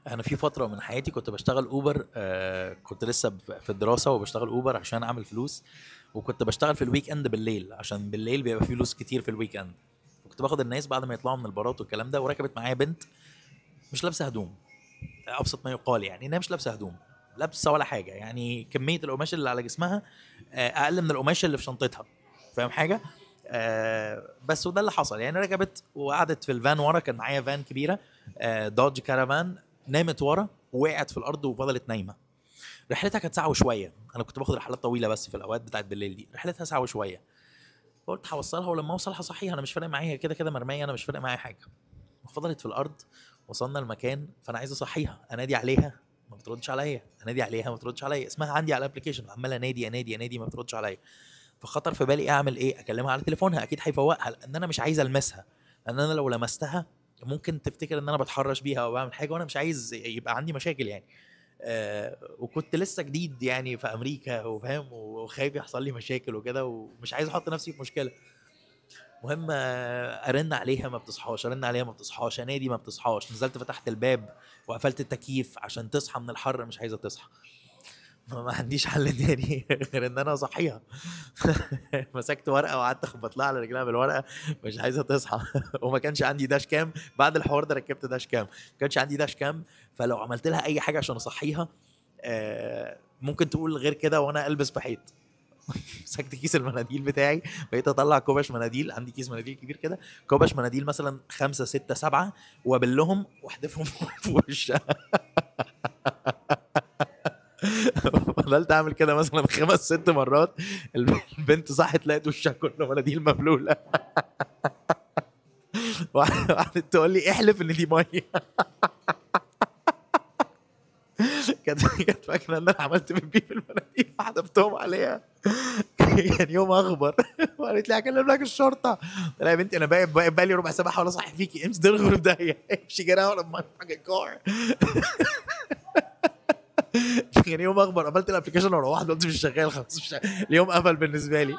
انا في فترة من حياتي كنت بشتغل اوبر، كنت لسه في الدراسة وبشتغل اوبر عشان اعمل فلوس، وكنت بشتغل في ال weekend بالليل عشان بالليل بيبقى في فلوس كتير في ال weekend. وكنت باخد الناس بعد ما يطلعوا من البارات والكلام ده، وركبت معايا بنت مش لابسه هدوم، ابسط ما يقال يعني انها مش لابسه هدوم، لابسه ولا حاجة، يعني كمية القماش اللي على جسمها اقل من القماش اللي في شنطتها، فاهم حاجة؟ بس وده اللي حصل يعني. ركبت وقعدت في الفان ورا، كان معايا فان كبيرة، Dodge Caravan، نامت ورا ووقعت في الارض وفضلت نايمة. رحلتها كانت ساعة وشوية، انا كنت باخد رحلات طويلة بس في الاوقات بتاعت بالليل دي، رحلتها ساعة وشوية. فقلت هوصلها ولما اوصل هصحيها، انا مش فارق معايا، كده كده مرمية، انا مش فارق معايا حاجة. فضلت في الارض، وصلنا المكان، فانا عايز اصحيها، انادي عليها ما بتردش عليا، انادي عليها ما بتردش عليا، اسمها عندي على ال application، عمال انادي انادي انادي ما بتردش عليا. فخطر في بالي اعمل ايه؟ اكلمها على تليفونها اكيد هيفوقها، لان انا مش عايز المسها، لان انا لو لمستها ممكن تفتكر ان انا بتحرش بيها او بعمل حاجة، وانا مش عايز يبقى عندي مشاكل يعني. وكنت لسه جديد يعني في امريكا وفاهم، وخايف يحصل لي مشاكل وكده، ومش عايز احط نفسي في مشكلة. المهم ارن عليها ما بتصحاش، ارن عليها ما بتصحاش، انادي ما بتصحاش. نزلت فتحت الباب وقفلت التكييف عشان تصحى من الحر، مش عايزه تصحى. ما عنديش حل تاني غير ان انا اصحيها. مسكت ورقة وقعدت اخبط لها على رجلها بالورقة، مش عايزه تصحى. وما كانش عندي dash cam، بعد الحوار ده ركبت dash cam، ما كانش عندي dash cam، فلو عملت لها اي حاجة عشان اصحيها ممكن تقول غير كده وانا البس في حيط. مسكت كيس المناديل بتاعي، بقيت اطلع كوبش مناديل، عندي كيس مناديل كبير كده، كوبش مناديل مثلا 5 6 7، وابلهم واحدفهم في وشها. فضلت اعمل كده مثلا 5 6 مرات. البنت صحت لقيت وشها كله مناديل مبلوله. وقعدت تقول لي احلف ان دي مية. كانت فاكره ان انا عملت بيبي في المناديل وحدفتهم عليها. كان يوم اخبر. وقالت لي هكلم لك الشرطة. قلت لها يا بنتي انا بقى لي ربع ساعة بحاول اصحي فيكي، امشي دغري في داهية، امشي get out of my fucking car. كان يوم اخبر. قفلت ال application وروحت، قلت مش شغال خلاص، مش شغال. اليوم قفل بالنسبة لي.